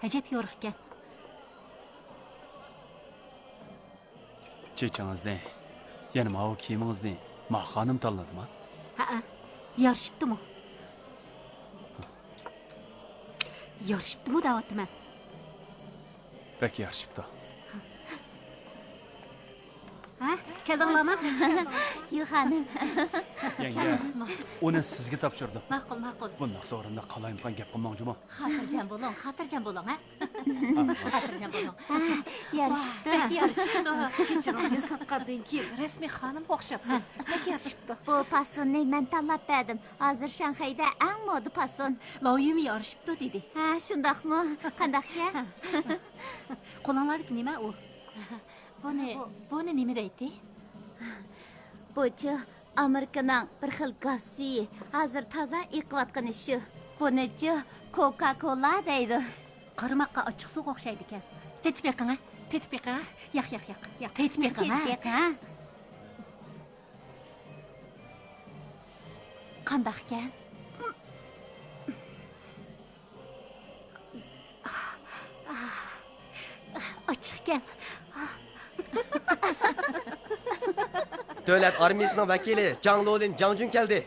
ئەجەب يورۇق ئىكەن. چېچىڭىزنى، يەنە ماۋۇ كىيىمىڭىزنى ماخا خانىم تاللىدىما؟ ھەئە، يارىشىپتۇمۇ؟ يارىشىپتۇمۇ دەۋاتىمەن. بەك يارىشىپتۇ. ھە، كەلدىڭلارمۇ؟ يۈ خانىم. يەڭگە، ئۇنى سىزگە تاپشۇردۇم. ماقۇل، ماقۇل. بۇنداق سورۇندا قالايمىقان گەپ قىلماڭ جۇمۇ. خاتىرجەم بولۇڭ، خاتىرجەم بولۇڭ، ھە؟ خاتىرجەم بولۇڭ. ھە، يارىشىپتۇ. بەك يارىشىپتۇ. چېچىڭىزنى ياساتقاندىن كېيىن رەسمىي خانىم ئوخشاپسىز. بەك يارىشىپتۇ. بۇ پاسوننى مەن تاللاپ بەردىم. ھازىر شاڭخەيدە ئەڭ مودا پاسون. لاۋيۈمۇ يارىشىپتۇ دېدى. ھە، شۇنداقمۇ؟ قانداقكەن؟ قولۇڭلاردىكى نېمە ئۇ؟ بۇنى، بۇنى نېمە دەيتتى؟ بۇچۇ ئامېرىكىنىڭ بىر خىل گاز سۈيى، ھازىر تازا ئېقىۋاتقىنى شۇ. بۇنىچۇ كوكا كولا دەيدۇ. قارىماققا ئاچچىق سۇغا ئوخشايدىكەن. تېتىپ بېقىڭە. تېتىپ بېقىڭە. ياق، ياق، ياق، ياق. تېتىپ بېقىڭە. تېتىپ بېقىڭە. قانداقكەن؟ ئاچچىقكەن. دۆلەت ئارمىيىسىنىڭ ۋەكىلى جاڭ لولىن جاڭجۈن كەلدى.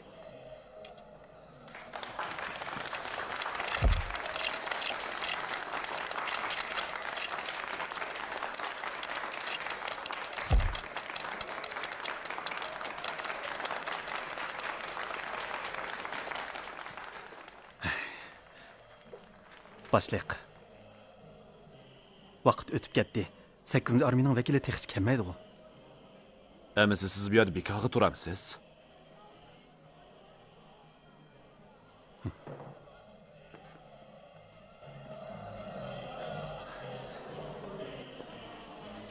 باشلىق. ۋاقىت ئۆتۈپ كەتتى. سەككىزىنچى ئارمىيىنىڭ ۋەكىلى تېخىچە كەلمەيدىغۇ؟ ئەمىسە سىز بۇ يەردە بىكارغا تۇرامسىز؟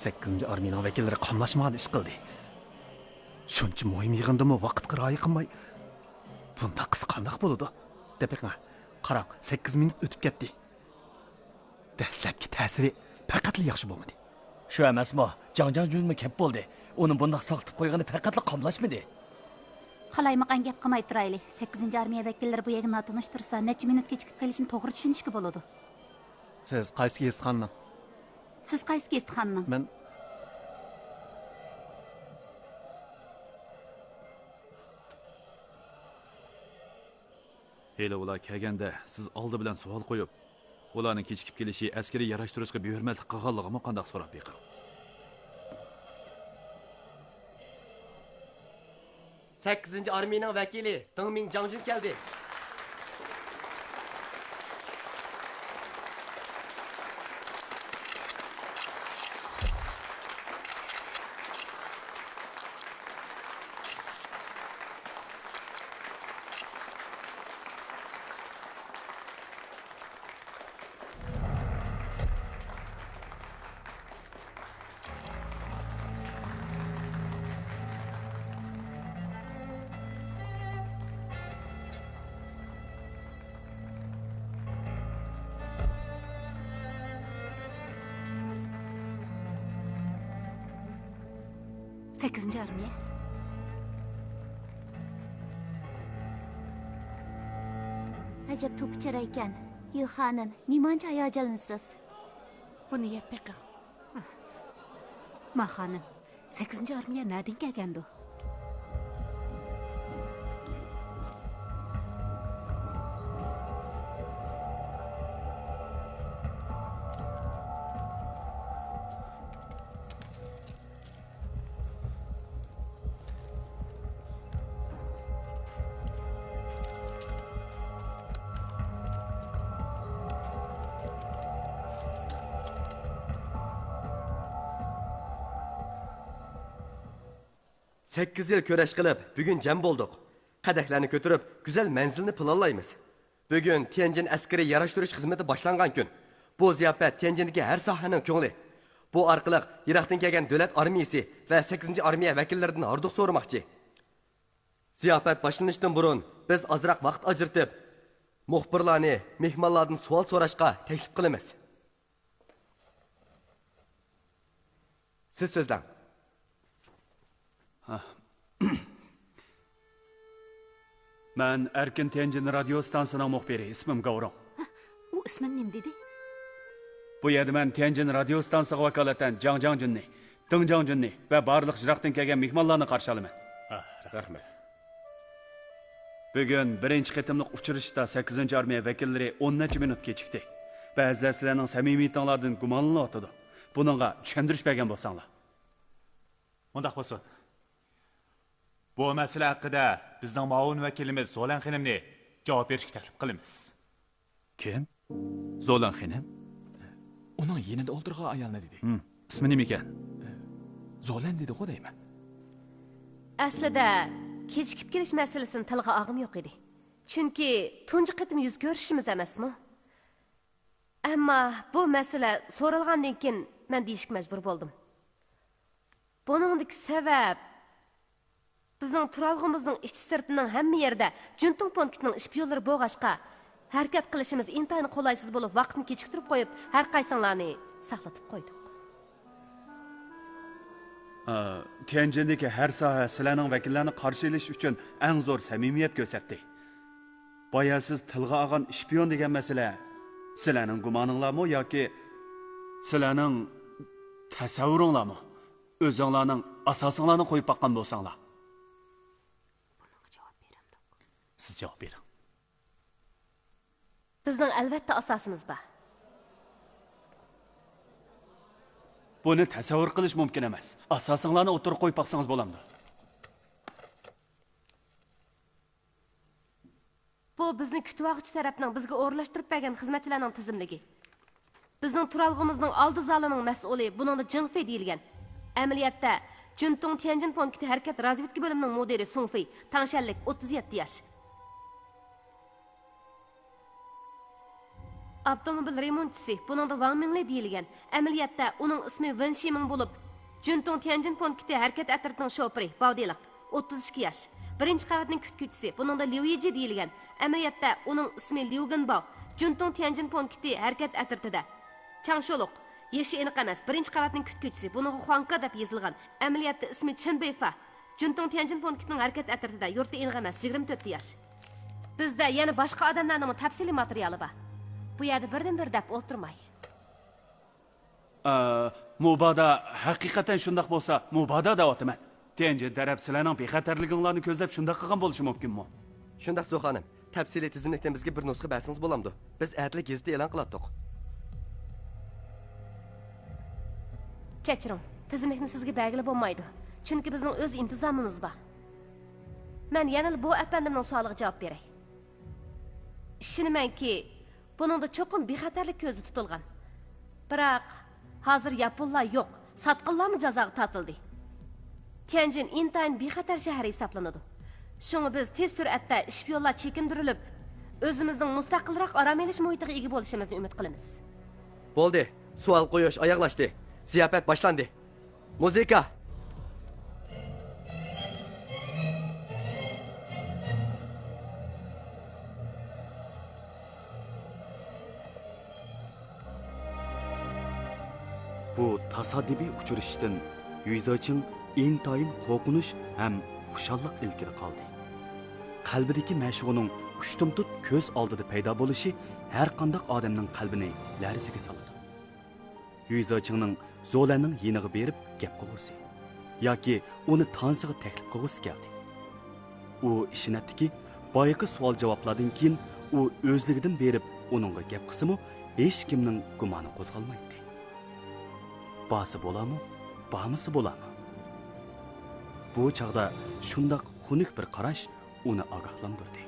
سەككىزىنچى ئارمىيىنىڭ ۋەكىللىرى قاملاشمىغان ئىش قىلدى. شۇنچە مۇھىم يىغىندىمۇ ۋاقىتقا رىئايە قىلماي، بۇنداق قىلسا قانداق بولىدۇ؟ دەپ بېقىڭ. قاراڭ، سەككىز مىنۇت ئۆتۈپ كەتتى. دەسلەپكى تەسىرى پەقەتلا ياخشى بولمىدى. شۇ ئەمەسمۇ، جاڭ جاڭجۈنمۇ كەپ بولدى. ئۇنى بۇنداق ساقىتىپ قويغىنى پەقەتلا قاملاشمىدى. قالايمىقان گەپ قىلماي تۇرايلى. سەككىزىنچى ئارمىيە ۋەكىللىرى بۇ يەرگە ناتونۇش تۇرسا، نەچچە مىنۇت كېچىكىپ قېلىشىنى توغرا چۈشىنىشكە بولىدۇ. سىز قايسى گېزىتخانىنىڭ؟ سىز قايسى گېزىتخانىنىڭ؟ مەن ھېلى ئۇلار كەلگەندە سىز ئالدى بىلەن سوئال قويۇپ، ئۇلارنىڭ كېچىكىپ كېلىشى ئەسكىرىي ياراشتۇرۇشقا بىھۆرمەتلىك قىلغانلىقىمۇ قانداق سوراپ بېقىڭ. سەككىزىنچى ئارمىيىنىڭ ۋەكىلى دېڭ مىڭ جاڭجۈن كەلدى. سەككىزىنچى ئارمىيە. ئەجەب توپا چىرايكەن. يۈ خانىم، نېمانچە ھاياجانلىنىسىز؟ بۇنى يەپ بېقىڭ. ما خانىم، سەككىزىنچى ئارمىيە نەدىن كەلگەندۇ؟ سەككىز يىل كۈرەش قىلىپ، بۈگۈن جەم بولدۇق. قەدەھلەرنى كۆتۈرۈپ، گۈزەل مەنزىلنى پىلانلايمىز. بۈگۈن تيەنجىن ئەسكىرىي ياراشتۇرۇش خىزمىتى باشلانغان كۈن. بۇ زىياپەت تيەنجىندىكى ھەر ساھەنىڭ كۆڭلى. بۇ ئارقىلىق يىراقتىن كەلگەن دۆلەت ئارمىيىسى ۋە سەككىزىنچى ئارمىيە ۋەكىللىرىدىن ھاردۇق سورىماقچى. زىياپەت باشلىنىشتىن بۇرۇن بىز ئازراق ۋاقىت ئاجرىتىپ، مۇخبىرلارنى مېھمانلاردىن سوئال سوراشقا تەكلىپ قىلىمىز. سىز سۆزلەڭ. ھە. مەن ئەركىن تيەنجىن رادىيو ئىستانسىسىنىڭ مۇخبىرى، ئىسمىم گاۋرۇڭ. ھە، ئۇ ئىسمىنى نېمە دېدى؟ بۇ يەردە مەن تيەنجىن رادىيو ئىستانسىسىغا ۋاكالىتەن جاڭ جاڭجۈننى، دېڭ جاڭجۈننى ۋە بارلىق يىراقتىن كەلگەن مېھمانلارنى قارشى ئالىمەن. ھە، رەھمەت. بۈگۈن بىرىنچى قېتىملىق ئۇچرىشىشتا سەككىزىنچى ئارمىيە ۋەكىللىرى ئون نەچچە مىنۇت كېچىكتى. بەزىلەر سىلەرنىڭ سەمىمىيىتىڭلاردىن گۇمانلىنىۋاتىدۇ. بۇنىڭغا چۈشەندۈرۈش بەرگەن بولساڭلار. مۇنداق بولسۇن. بۇ مەسىلە ھەققىدە بىزنىڭ مۇئاۋىن ۋەكىلىمىز زولەن خېنىمنى جاۋاب بېرىشكە تەكلىپ قىلىمىز. كىم؟ زولەن خېنىم؟ ئۇنىڭ يېنىدا ئولتۇرغان ئايالنى دېدى. ھىم، ئىسمى نېمىكەن؟ زولەن دېدىغۇ دەيمەن. ئەسلىدە كېچىكىپ كېلىش مەسىلىسىنى تىلغا ئالغۇم يوق ئىدى. چۈنكى تۇنجى قېتىم يۈز كۆرۈشۈشىمىز ئەمەسمۇ؟ ئەمما بۇ مەسىلە سورالغاندىن كېيىن مەن دېيىشكە مەجبۇر بولدۇم. بۇنىڭدىكى سەۋەب، بىزنىڭ تۇرالغۇمىزنىڭ ئىچى سىرتىنىڭ ھەممە يېرىدە جۈنتۇڭ پونكىتىنىڭ ئىشپىيونلىرى بولغاچقا، ھەرىكەت قىلىشىمىز ئىنتايىن قولايسىز بولۇپ، ۋاقىتنى كېچىكتۈرۈپ قويۇپ، ھەر قايسىڭلارنى ساقلىتىپ قويدۇق. ئا، تيەنجىندىكى ھەر ساھە سىلەرنىڭ ۋەكىللەرنى قارشى ئېلىش ئۈچۈن ئەڭ زور سەمىمىيەت كۆرسەتتى. بايا سىز تىلغا ئالغان ئىشپىيون دېگەن مەسىلە سىلەرنىڭ گۇمانىڭلارمۇ ياكى سىلەرنىڭ تەسەۋۋۇرۇڭلارمۇ؟ ئۆزۈڭلارنىڭ ئاساسىڭلارنى قويۇپ باققان بولساڭلار. بۇنىڭغا جاۋاب بېرەمدۇق؟ سىز جاۋاب بېرىڭ. بىزنىڭ ئەلۋەتتە ئاساسىمىز بار. بۇنى تەسەۋۋۇر قىلىش مۇمكىن ئەمەس. ئاساسىڭلارنى ئوتتۇرىغا قويۇپ باقسىڭىز بولامدۇ؟ بۇ بىزنى كۈتۈۋالغۇچى تەرەپنىڭ بىزگە ئورۇنلاشتۇرۇپ بەرگەن خىزمەتچىلەرنىڭ تىزىملىكى. بىزنىڭ تۇرالغۇمىزنىڭ ئالدى زالىنىڭ مەسئۇلى، بۇنىڭدا جېڭ فېي دېيىلگەن. ئەمەلىيەتتە، جۈنتۇڭ تيەنجىن پونكىتى ھەرىكەت رازۋېدكا بۆلۈمىنىڭ مۇدىرى سۇڭ فېي، تاڭشەنلىك، ئوتتۇز يەتتە ياش. ئاپتوموبىل رېمونتچىسى، بۇنىڭدا ۋاڭ مىڭلى دېيىلگەن. ئەمەلىيەتتە ئۇنىڭ ئىسمى ۋېن شىمىڭ بولۇپ، جۈنتۇڭ تيەنجىن پونكىتى ھەرىكەت ئەترىتىنىڭ شوپۇرى، باۋدېلىق، ئوتتۇز ئىككى ياش. بىرىنچى قەۋەتنىڭ كۈتكۈچىسى، بۇنىڭدا ليۇ يىجى دېيىلگەن. ئەمەلىيەتتە ئۇنىڭ ئىسمى ليۇ گېنباۋ، جۈنتۇڭ تيەنجىن پونكىتى ھەرىكەت ئەترىتىدە. چاڭ شولۇق، يېشى ئېنىق ئەمەس، بىرىنچى قەۋەتنىڭ كۈتكۈچىسى، بۇنىڭغا خۇاڭكې دەپ يېزىلغان. ئەمەلىيەتتە ئىسمى چېن بېيفا، جۈنتۇڭ تيەنجىن پونكىتىنىڭ ھەرىكەت ئەترىتىدە، يۇرتى ئېنىق ئەمەس، يىگىرمە تۆت ياش. بىزدە يەنە باشقا ئادەملەرنىڭمۇ تەپسىلىي ماتېرىيالى بار. بۇ يەردە بىردىن بىر دەپ ئولتۇرماي. ئا، مۇبادا، ھەقىقەتەن شۇنداق بولسا، مۇبادا دەۋاتىمەن. تيەنجىن تەرەپ سىلەرنىڭ بىخەتەرلىكىڭلارنى كۆزلەپ شۇنداق قىلغان بولۇشى مۇمكىنمۇ؟ شۇنداق، زۇ خانىم. تەپسىلىي تىزىملىكتىن بىزگە بىر نۇسخا بەرسىڭىز بولامدۇ؟ بىز ئەتىلا گېزىتتە ئېلان قىلاتتۇق. كەچۈرۈڭ، تىزىملىكنى سىزگە بەرگىلى بولمايدۇ. چۈنكى بىزنىڭ ئۆز ئىنتىزامىمىز بار. مەن يەنىلا بۇ ئەپەندىمنىڭ سوئالىغا جاۋاب بېرەي. ئىشىنىمەنكى، بۇنىڭدا چوقۇم بىخەتەرلىك كۆزدە تۇتۇلغان. بىراق، ھازىر ياپونلار يوق، ساتقىنلارمۇ جازاغا تارتىلدى. تيەنجىن ئىنتايىن بىخەتەر شەھەر ھېسابلىنىدۇ. شۇڭا بىز تېز سۈرئەتتە ئىشپىيونلار چېكىندۈرۈلۈپ، ئۆزىمىزنىڭ مۇستەقىلراق ئارام ئېلىش مۇھىتىغا ئىگە بولۇشىمىزنى ئۈمىد قىلىمىز. بولدى، سوئال قويۇش ئاياغلاشتى. زىياپەت باشلاندى. مۇزىكا! بۇ تاسادىپىي ئۇچرىشىشتىن يۈي زېچىڭ ئىنتايىن قورقۇنچ ھەم خۇشاللىق ئىلكىدە قالدى. قەلبىدىكى مەشۇقىنىڭ ئۇشتۇمتۇت كۆز ئالدىدا پەيدا بولۇشى ھەرقانداق ئادەمنىڭ قەلبىنى لەرزىگە سالىدۇ. يۈي زېچىڭنىڭ زولەننىڭ يېنىغا بېرىپ گەپ قىلغۇسى ياكى ئۇنى تانسىغا تەكلىپ قىلغۇسى كەلدى. ئۇ ئىشىنەتتىكى، بايىقى سوئال-جاۋابلاردىن كېيىن ئۇ ئۆزلۈكىدىن بېرىپ ئۇنىڭغا گەپ قىلسىمۇ، ھېچكىمنىڭ گۇمانى قوزغالمايتتى. بارسا بولامۇ، بارمىسا بولامۇ؟ بۇ چاغدا شۇنداق خۇنۈك بىر قاراش ئۇنى ئاگاھلاندۇردى.